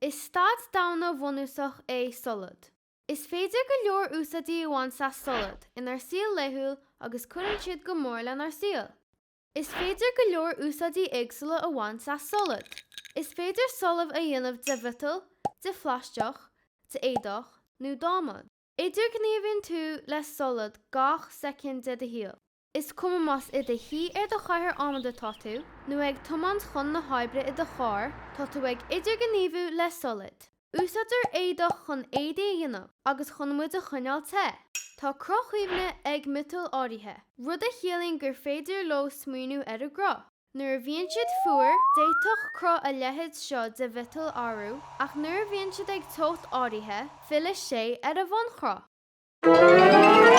Is staid damhna bhunúsach é solad. Is féidir go leor úsáidí a bhaint as solad inár saol laethúil agus cuireann siad go mór lenár saol. Is féidir go leor úsáidí éagsúla a bhaint as solad. Is féidir solamh a dhéanamh de mhiotal, de phlaisteach, d'éadach nó d'adhmad. Idirghníomhaíonn tú le solad gach soicind de do shaol. Is cuma más i do shuí ar do chathaoir adhmaid atá tú, nó ag tiomáint chun na hoibre i do charr, tá tú ag idirghníomhú le solad. Úsáidtear éadach chun éadaí a dhéanamh agus chun muid a choinneáil te. Tá cruthchuimhne ag miotail áirithe, rud a chiallaíonn gur féidir leo smaoineamh ar a gcruth. Nuair a bhíonn siad fuar, d'fhéadfadh cruth a leithéid seo de mhiotal athrú, ach nuair a bhíonn siad ag teocht áirithe, filleann sé ar a bhunchruth.